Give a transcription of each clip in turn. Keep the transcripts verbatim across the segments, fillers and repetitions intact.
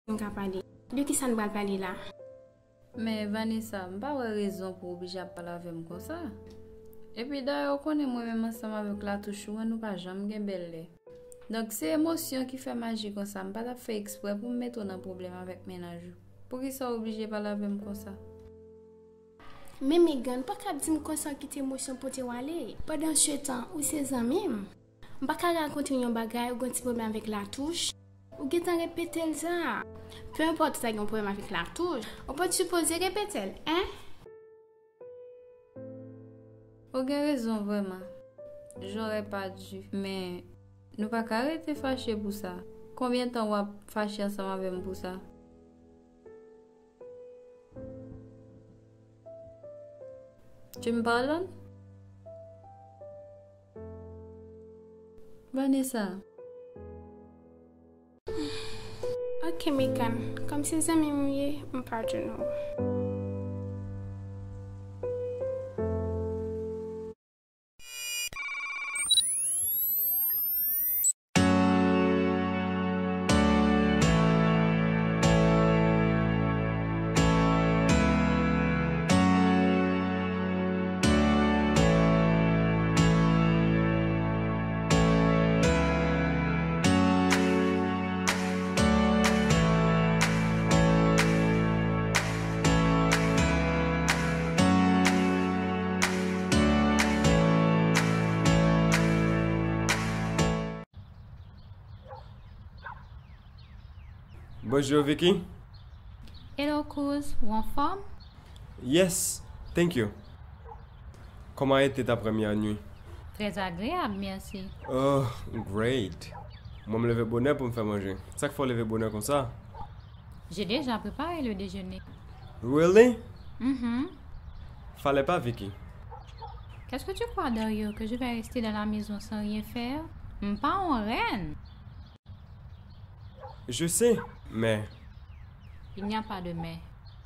m ka pale. De kisa n pral pale la? Men Vanessa, m pa wè rezon pou w oblije ap pale avè m konsa. Epi dayè, ou konnen mwen menm ansanm avèk Latouch ou an, nou pa janm gen bèl lè. Donk, se emosyon ki fè m aji konsa. M pa t ap fè eksprè pou m mete w nan pwoblèm avèk mennaj ou. Poukisa w oblije pale avè m konsa? Men Megan, ou pa ka ap di m konsa w kite emosyon pote w ale. Pandansetan, ou se zanmi m. M pa ka rakonte w yon bagay, ou gen yon ti pwoblèm avèk Latouch. Ou gentan repete l sa. Peu importe ou ta gen yon pwoblèm avèk Latouch, ou pa t sipoze repete l, en? Ou gen rezon vrèman. J'aurais pas dû. Men, nou pa ka rete fache pou sa. Konbyen tan w ap fache ansanm avè m pou sa? Tu me pardonnes? Vanessa. Ok, Megan, kòm se zanmi m ou ye, m padone w. Bonjour, Vicky. Hello, Kouz. Ou anfòm? Yes, thank you. Comment était ta première nuit? Très agréable, merci. Oh, great. Mwen, m leve bonè pou m fè manje. Sa k fè w leve bonè konsa? J'ai déjà préparé le déjeuner. Really? Mhm. Fallait pas, Vicky. Qu'est-ce que tu crois, Dario, que je vais rester dans la maison sans rien faire? M pa yon rèn. Je sais, mais... Il n'y a pas de mais.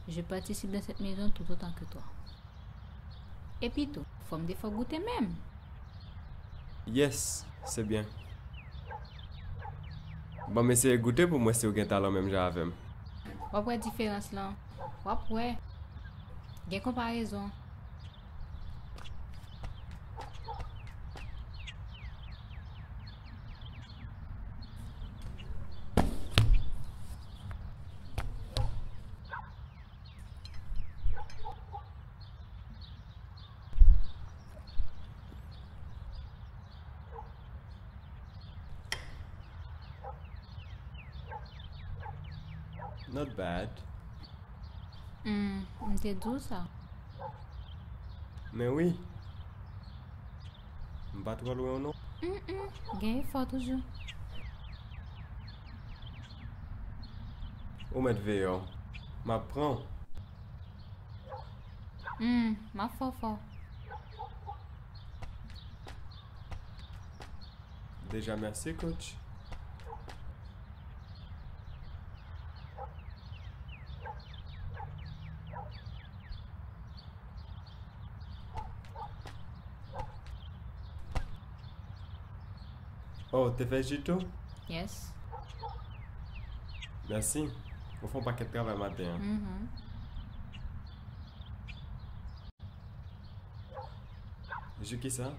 Je participe dans cette maison tout autant que toi. Epi tou, fò m te fè w goute menm. Yes, c'est bien. Ban m eseye goute pou m wè si w gen talan menm jan avè m. W ap wè diferans lan. W ap wè. Gen konparezon. Not bad. Hmm, m te di w sa. Men wi. M pa twò lwen w non. Mm, mm, gen efò toujou. Ou mèt veye w. M ap pran w. Hmm, m ap fè w fè w. Deja mèsi, coach. Oh, te fè ji tou? Yes. Mèsi. Ou fè yon pakèt travay maten an. Mhm. Ji ki sa?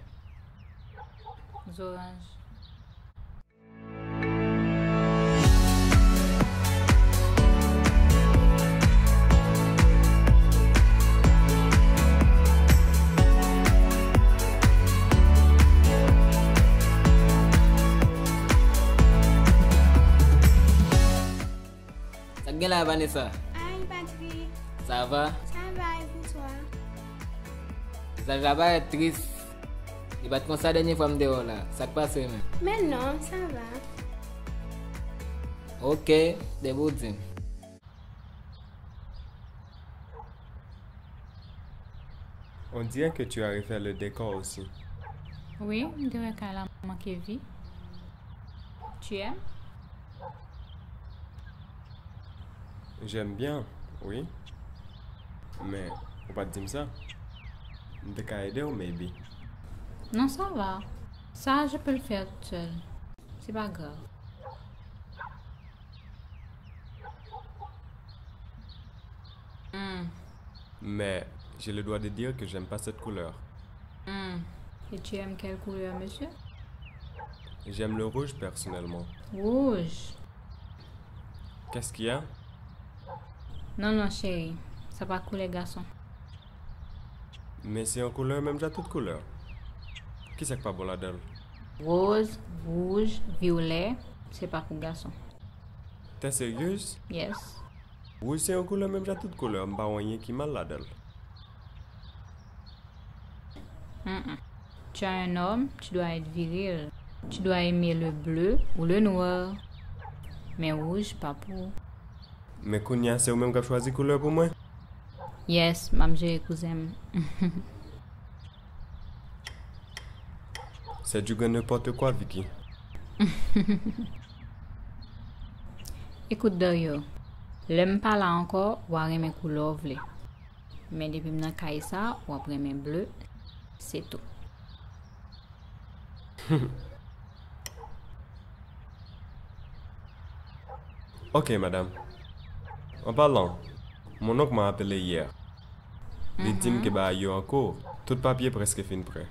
Zoranj. Sa k gen la, Vanessa? Hi, Patrick. Ça va? Ça va, et pour toi? Visaj la parèt tris. Li pa t konsa dènye fwa m te wè w la. Sa k pase menm? Men non, ça va. Ok, depi w di m. On dirait que tu as refait le décor aussi. Wi, m te wè kay la manke vi. Tu aimes? J'aime bien, oui. Men, ou pa t di m sa. M te ka ede w, maybe. Non, ça va. Ça, je peux le faire toute seule. C'est pas grave. Mais j'ai le droit de dire que j'aime pas cette couleur. Hmm. Et tu aimes quelle couleur, monsieur? J'aime le rouge personnellement. Rouge. Qu'est-ce qu'il y a? Non, non, chéri. Sa pa koulè gason. Men se yon koulè menm jan tout koulè. Kisa k pa bon ladan l? Woz, wouj, violè, se pa pou gason. T'es sérieuse? Yes. Wouj se yon koulè menm jan tout koulè, m pa wè anyen ki mal ladan l. Mm-mm. Tu es un homme, tu dois être viril. Tu dois aimer le bleu ou le noir. Men wouj pa pou ou. Men kounye a se ou menm k ap chwazi koulè pou mwen? Yes, m ap jere kouzen m. C'est du grand n'importe quoi, Vicky. Ekout, Dario, lè m pa la ankò, w a renmen koulè w vle. Men depi m nan kay sa, w ap renmen ble, se tou. Ok, madame. En parlant, mon oncle m'a appelé hier. Li di m ke bagay yo an kou, tout papye prèske fin prè.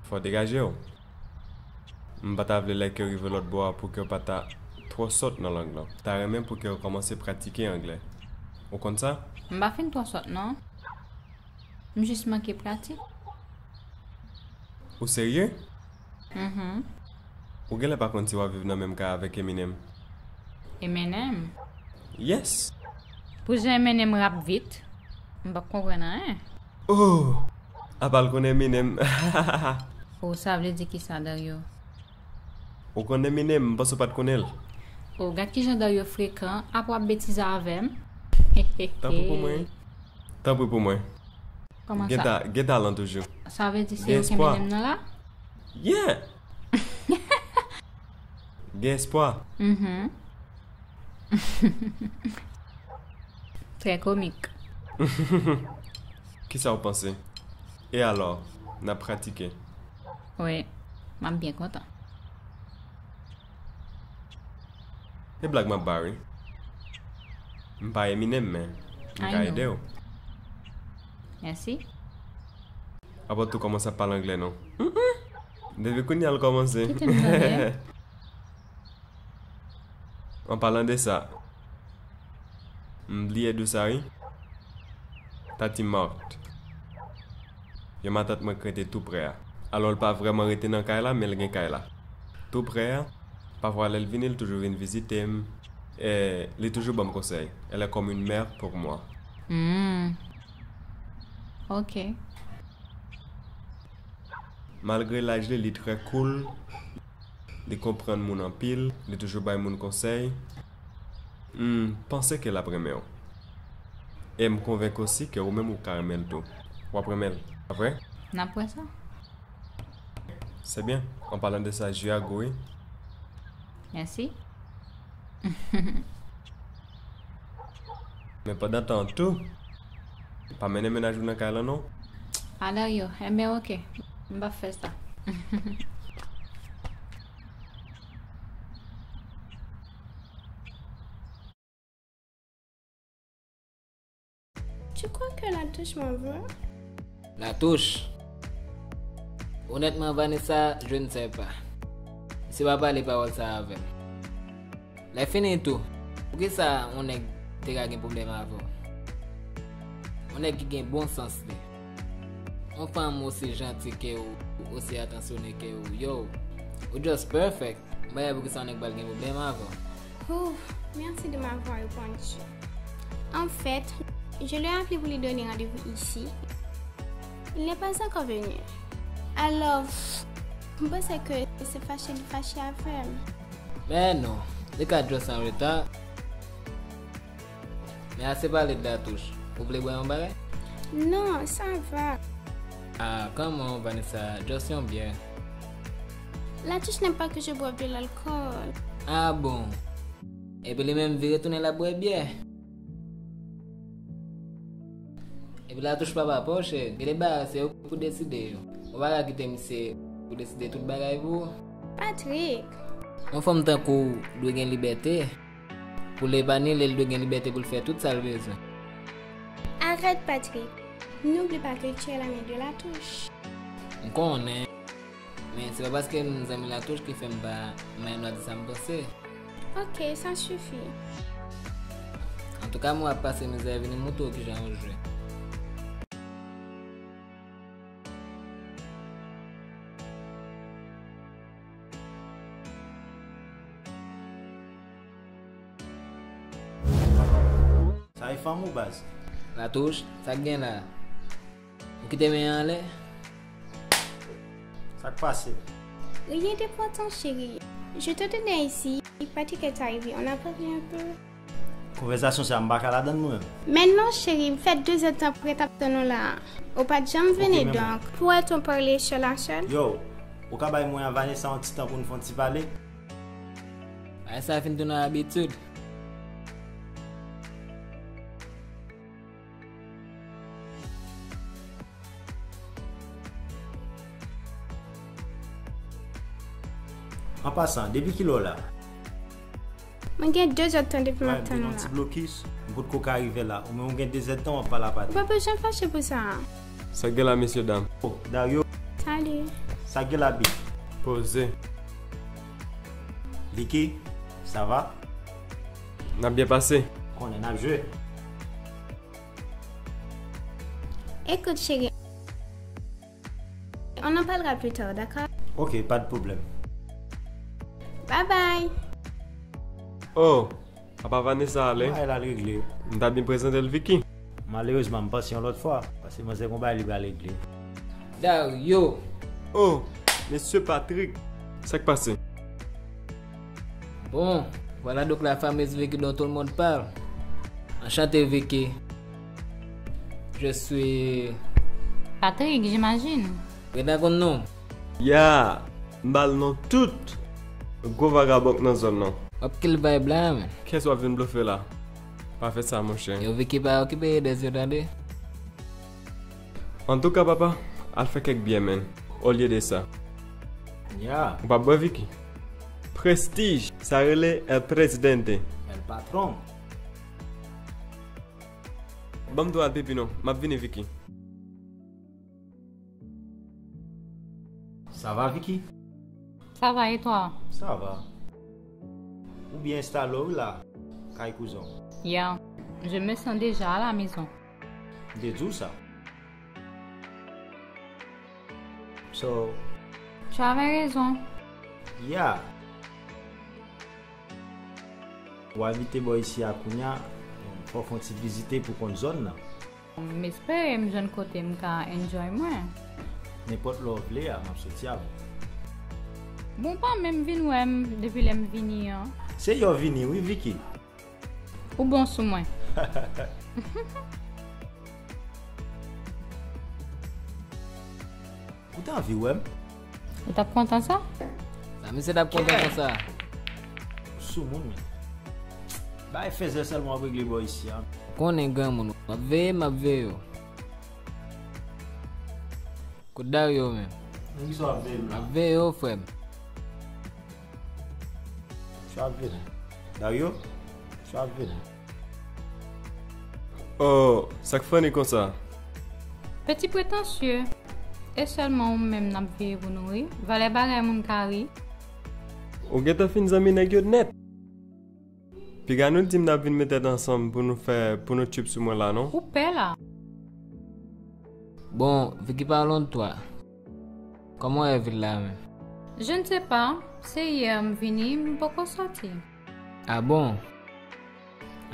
Fò w degaje w. M pa ta vle lè ke w rive lòt bò a pou ke w pa ta twò sòt nan lang lan. M ta renmen pou ke w kòmanse pratike anglè. Ou konn sa? M pa fin twò sòt, non. M jis manke pratik. Ou serye? Mhm. Ou genlè pa konn si w ap viv nan menm kay avèk Eminem. Eminem? Yes! Pou jan Eminem rap vit, m p ap konprann anyen. Oh! Apa l konn Eminem? Oh, sa vle di kisa, Dario? Ou konn Eminem, m panse w pa t konnen l. Oh, gad kijan Dario frekan, apa w ap betize avè m? Tanpri pou mwen. Tanpri pou mwen. Kòman Gen sa? ta-, gen talan toujou. Sa vle di se Gen ou ki espwa. mennen m nan la? Yeah! Gen espwa. Mhm. Trè komik. Kisa w panse? E alò, n ap pratike? Wi, m ap byen kontan. E blag m ap ba wi. M pa Eminem, men m ka ede w. Mèsi. Apa w tou kòmanse ap pale anglè non. Mm-mm. Depi kounye a l kòmanse. Kite m tande. An palan de sa, m bliye di w sa wi. Tati Mart. Yon matant mwen k rete tou prè a. Alò l pa vrèman rete nan kay la, men l gen kay la. Tou prè a, pafwa lè l vini, l toujou vin vizite m. E li toujou ban m konsèy. Elle est comme une mère pour moi. Hmm. Ok. Malgre laj li, li trè cool. Li konprann moun anpil, li toujou bay moun konsèy. M panse ke l ap renmen w. E m konvenk osi ke ou menm ou ka renmen l tou. W ap renmen l, pa vre? N ap wè sa. Se byen. An palan de sa, ji a gou wi. Mèsi. Men pandan tan an tou, pa mennen mennaj ou nan kay lan non. A Dario, enben ok. M p ap fè sa. Tu crois que Latouche m'en veut? Latouche. Honnêtement, Vanessa, je ne sais pas. Misye pa pale pawòl sa avè m. Lè fini tou, poukisa yon nèg te ka gen pwoblèm avè w? Yon nèg ki gen bon sans li. Yon fanm osi janti ke w, osi atansyone ke w, yo, ou just perfect. M pa wè poukisa yon nèg pral gen pwoblèm avè w. Ouh, merci de m'avoir répondu. En fait, je l'ai appelé pour lui donner rendez-vous ici. Il n'est pas encore venu. Alors, m panse ke se fache li fache avè m. Men non, li ka just an reta. Men ase pale de Latouche. Ou vle bwè yon bagay? Non, ça va. Ah, come on, Vanessa, just yon byè. Latouche n'aime pas que je boive de l'alcool. Ah bon? Epi li menm vire tounen l ap bwè byè. Epi Latouche papa pa w cheri, gen de bagay se ou pou deside yo. Ou pa ka kite misye pou deside tout bagay pou ou. Patrick. Yon fanm tankou w dwe gen libète. Pou l epanye, l dwe gen libète pou l fè tout sa l bezwen. Ah, Arrête, Patrick. N'oublie pas que tu es l'ami de Latouche. M konnen. Men se pa paske m zanmi Latouche ki fè m pa menm la di sa m panse. Ok, ça suffit. Antouka, mwen ap pase mizè, vini m moutre w kijan yo jwe. Sa e fanm ou, baz? Latouche, sa k gen la? Ou kite men an anlè? Sa k pase? Rien de important, chéri. Je t'attendais ici. Patrick est arrivé. On a parlé un peu. Konvèsasyon sa, m pa ka ladann mwen menm. Men non, chéri, m fè de zèdtan m ret ap tann ou la. Ou pa t janm vini, donk, pourrait-on parler sur la chaîne? Yo, ou ka bay mwen a Vanessa yon ti tan pou n fè yon ti pale? Bagay sa fin tounen yon abitid. An pasan, depi kilè w la? Mwen gen de zèdtan depi m ap tann ou la. Ti blokis, m potko ka rive la. Ou menm ou gen de zèdtan w ap pale a Patrick. Ou pa bezwen fache pou sa. Sa k gen la, mesye dam? Oh, Dario. Salut. Sa k gen la, Big? Poze. Vicky, ça va? N ap byen pase. Konnen n ap jwe. Écoute, chérie, on en parlera plus tard, d'accord? Ok, pas de problème. Bye bye. Oh, apa Vanessa ale? Bagay la regle. M ta byen prezante l Vicky. Malerezman, m panse yon lòt fwa, paske manzè gon bagay li pral regle. Dario. Oh, mesye Patrick. Sa k pase? Bon, voilà donc la fameuse Vicky dont tout le monde parle. Enchanté, Vicky. Je suis Patrick, j'imagine. Ou gentan konn non m? Ya, m ba l non tout gwo vagabon k nan zòn nan. W ap kill vibe la, men. Kiyès w ap vin blofe la? Pa fè sa, monchè. Yo, Vicky pa okipe Edez yo, tande. Antouka, papa, al fè kèk biyè, men. Olye de sa. Ya. Ou p ap bwè, Vicky? Prestige, sa rele El Presidente. El Patron. Ban m dwa al pipi non. M ap vini, Vicky. Ça va, Vicky? Ça va, et toi? Ça va. Ou byen enstale w la, kay kouzen w? Yeah, je me sens déjà à la maison. M te di w sa. So, tu avais raison. Yeah. Ou abite bò isi a kounya, fò w fè yon ti vizite pou w konn zòn nan. M espere m jwenn kote m ka enjoy mwen. Nenpòt lè w vle a, m ap soti avè w. Bon, w pa menm vin wè m depi lè m vini an. Se yè w vini wi, Vicky. Ou bon sou mwen. Ou t anvi wè m? Ou t ap kontan sa? Sa misye t ap kontan konsa? Soumoun, men. Bay fèzè sèlman w ap regle bò isi a. Konnen granmoun, w ap veye m, m ap veye w. Kout Dario menm. Nan kisa w ap veye m la? M ap veye w, frè m. Sa ap vini. Dario, sa ap vini. Oh, sa k funny konsa? Peti pretansye. E sèlman ou menm n ap veye pou nou ri. Valè bagay moun ka ri. Ou gentan fin zanmi nèg yo nèt. Piga nou di m n ap vin met tèt ansanm pou nou fè, pou nou trip sou mwen la, non? Ou pè la. Bon, Vicky, parlons de toi. Kòman w wè vil la menm? Je ne sais pas, se yè m vini, m poko sòti. Ah bon?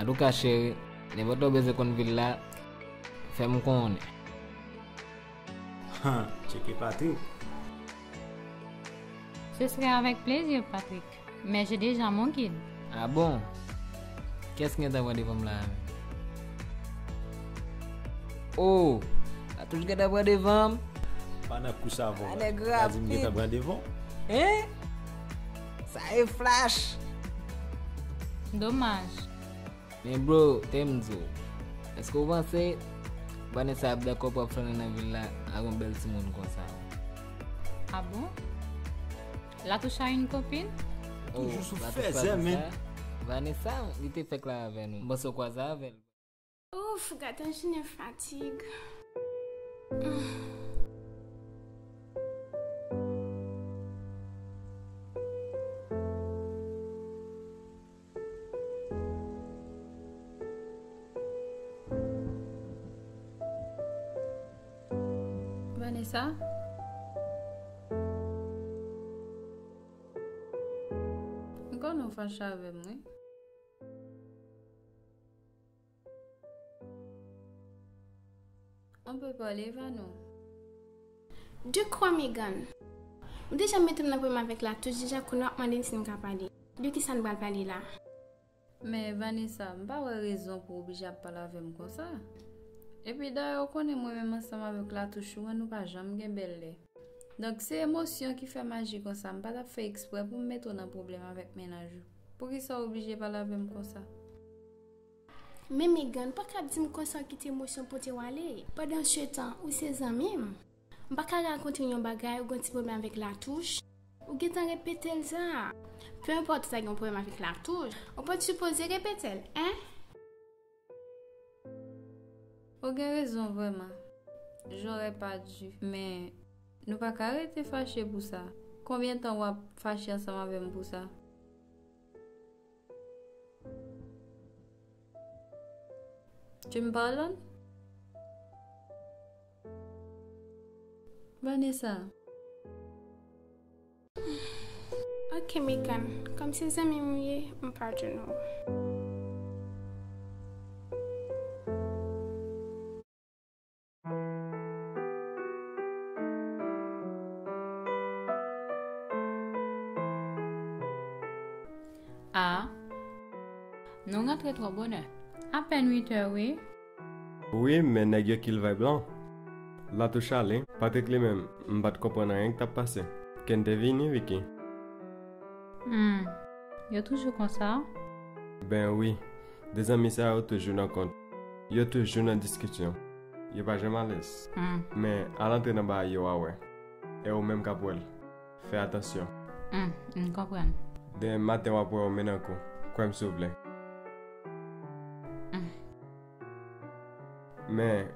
Antouka, cheri, nenpòt lè w bezwen konn vil la, fè m konnen. Han, tcheke Patrick. Ce serait avec plaisir, Patrick. Mais j'ai déjà mon guide. Ah bon? Kiyès ki gentan pran devan m la a menm? Oh! Latouch gentan pran devan m. Pa nan kou sa, vo. Nèg rapid. Ka di m gentan pran devan w. Hein? Sa e flash. Domaj. Men bro, tè m di w, èske w panse Vanessa ap dakò pou ap flannen nan vil la ak yon bèl timoun konsa? Ah bon? Latouch a une copine? Oh, toujou sou fèzè, men. Vanessa, li te fèk la avè nou. M panse w kwaze avè l. Ouf, gad yon jounen fatig. Vanessa? M konnen w fache avè m, wi. On peut parler, Vanou? De quoi, Megan? Ou deja mete m nan pwoblèm avèk Latouch, deja kounye a w ap mande m si m ka pale. De kisa n pral pale la? Men Vanessa, m pa wè rezon pou w oblije ap pale avè m konsa. Epi dayè, ou konnen mwen menm ansanm avèk Latouch ou an, nou pa janm gen bèl lè. Donk, se emosyon ki fè m aji konsa. M pa t ap fè eksprè pou m mete w nan pwoblèm avèk mennaj ou. Poukisa w oblije pale avè m konsa? Men Megan, ou pa ka ap di m konsa w kite emosyon pote w ale. Pandansetan, ou se zanmi m. M pa ka rakonte w yon bagay, ou gen yon ti pwoblèm avèk Latouch. Ou gentan repete l sa. Peu importe ou ta gen yon pwoblèm avèk Latouch, ou pa t sipoze repete l, en? Ou gen rezon vrèman. J'aurais pas dû. Men, nou pa ka rete fache pou sa. Konbyen tan w ap fache ansanm avè m pou sa? Tu me pardonnes? Vanessa. Ok, Megan. Kòm se zanmi m ou ye, m padone w. A, nou rantre twò bonè. Apèn uit è, wi. Wi, men nèg yo kill vibe lan. Latouch ale. Patrick li menm, m pa t konprann anyen k t ap pase. Ken te vini, Vicky? Hmm, yo toujou konsa? Ben wi, de zanmi sa yo toujou nan kont. Yo toujou nan diskisyon. Yo pa janm alèz. Hmm. Men, al antre nan bagay yo, w a wè. E ou menm k ap wè l. Fè atansyon. Hmm, m konprann. Demen maten w ap wè yo men nan kou. Kwè m souple. Hmm. Men,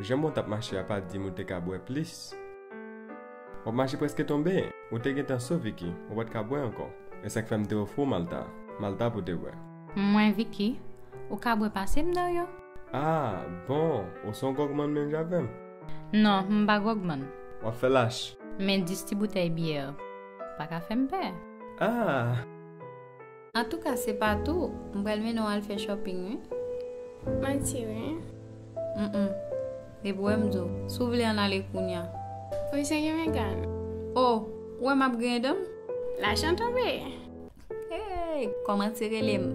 jan w t ap mache a pa di m ou te ka bwè plis. W ap mache prèske tonbe. Ou te gentan sou Vicky, ou pa t ka bwè ankò. E sa k fè m te ofri w Malta. Malta pou te bwè. Mwen Vicky, ou ka bwè pase m, Dario? Ah, bon, ou se yon gògmann menm jan avè m? Non, m pa gògmann. W ap fè lach. Men dis ti boutèy byè pa ka fè m pè. Ah! Antouka, se pa tou, m pral mennen w al fè shopping, wi. Manti, wi. Mm, mm. Depi w wè m di w, si w vle ann ale kounya. Ou serye, Megan? Oh, ou wè m ap griyen dan m? Lajan tonbe. Hey, kòman se rele m?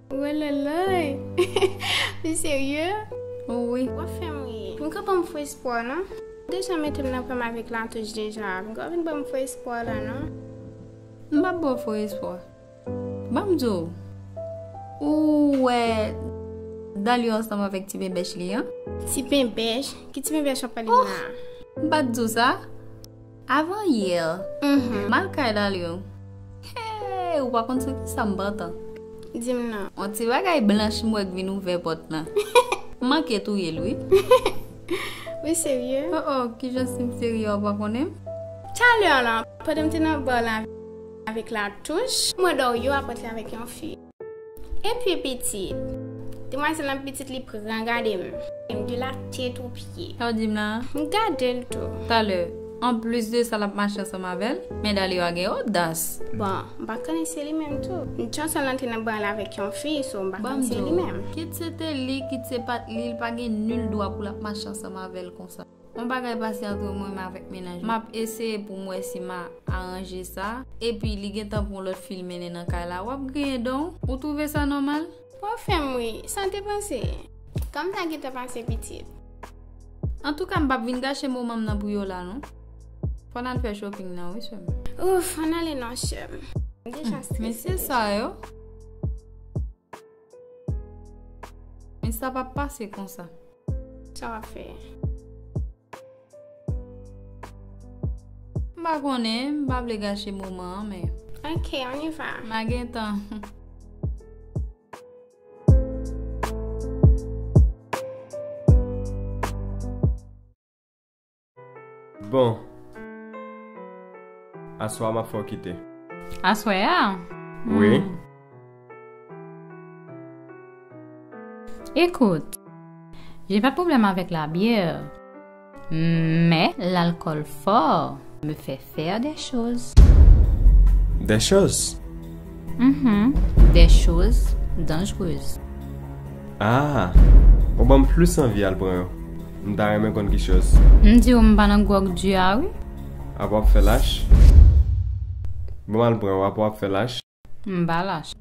Wolalay. Li serye? Wi. W ap fè m ri. M ka ban m fo espwa, non. Deja mete m nan pwoblèm avèk Latouch deja. M ka vin ban m fo espwa la, non. M p ap ba w fo espwa. Ban m di w, ou wè Dalio ansanm avèk ti penbèch li an? Ti penbèch? Ki ti penbèch w ap pale m la? M pa t di w sa? Avan yè, mhm, m al kay Dalio. Hey, ou pa konn sou kisa m pantan. Di m non. On ti bagay blanch m wè k vin ouvè pòt lan. M manke touye l, wi. Ou serye? Oh, oh, kijan si m serye, ou pa konnen m? Talè la, pandan m te nan bar la avèk Latouch, m wè Dario ap antre avèk yon fi. Epi pitit, demwazèl lan pitit li pran gade m. M de la tèt o pye. Sa w di m la? M gade l tou. Talè, anplis de sa, l ap mache ansanm avè l, men Dalio a gen odas. Bon, m pa konnen se li menm tou. M chance l antre nan bar la avèk yon fi, so m pa konn se li menm. Kit se te li, kit se pa t li, li pa gen nil dwa pou l ap mache ansanm avè l konsa. Yon bagay pase antre mwen menm avèk mennaj mwen. M ap eseye pou m wè si m a aranje sa. Epi li gentan pran lòt fi l mennen nan kay la. W ap griyen dan w. Ou twouve sa nòmal? W ap fè m ri. Sa w te panse? Kòm sa gentan pase pitit. Antouka, m p ap vin gache moman m nan pou yo la, non. Fò n al fè shopping nan, wi, sè m. Ouf, ann ale non, sè m. M deja strese deja. Men se sa yo. Men sa p ap pase konsa. Sa w ap fè? M pa konnen, m pa vle gache moman an, men. Ok, on y va. M a gentan. Bon. Aswè a m ap fè w kite. Aswè a? Wi. Hmm. Écoute, j'ai pas de problème avec la bière, mais l'alcool fort me fait faire des choses. Des choses? Mhm, des choses dangereuses. Ah, ou ban m plis anvi al pran yo. M ta renmen konn ki choz. M di w m pa nan gwòg di a wi. Apa w ap fè lach? Ban m al pran yo, apa w ap fè lach? M pa lach.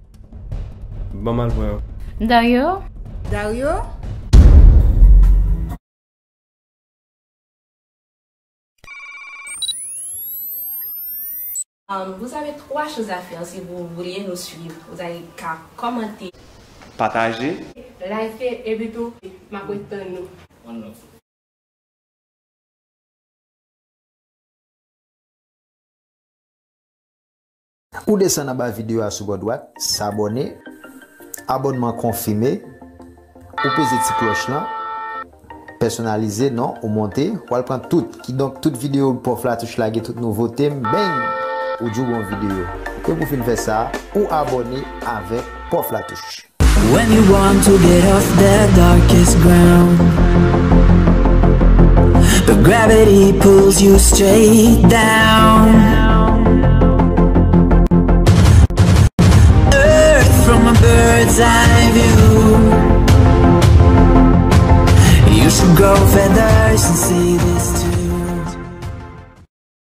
Ban m al pran yo. Dario? Dario? Um, vous avez trois choses à faire si vous voulez nous suivre. Vous avez qu'à commenter. Pataje. Like, epi tou, m ap ret tann nou. One love. Ou desann anba videyo a sou bò dwat, sabòne, abònman konfime, ou peze ti klòch lan, pèsonalize non, ou monte, w al pran tout. Kidonk, tout videyo Pwòf Latouch lage, tout nouvote m, bang! Ou di w gon videyo. Epi pou fin fè sa, ou abòne avèk Pwòf Latouch. When you want to get off the darkest ground, but gravity pulls you straight down.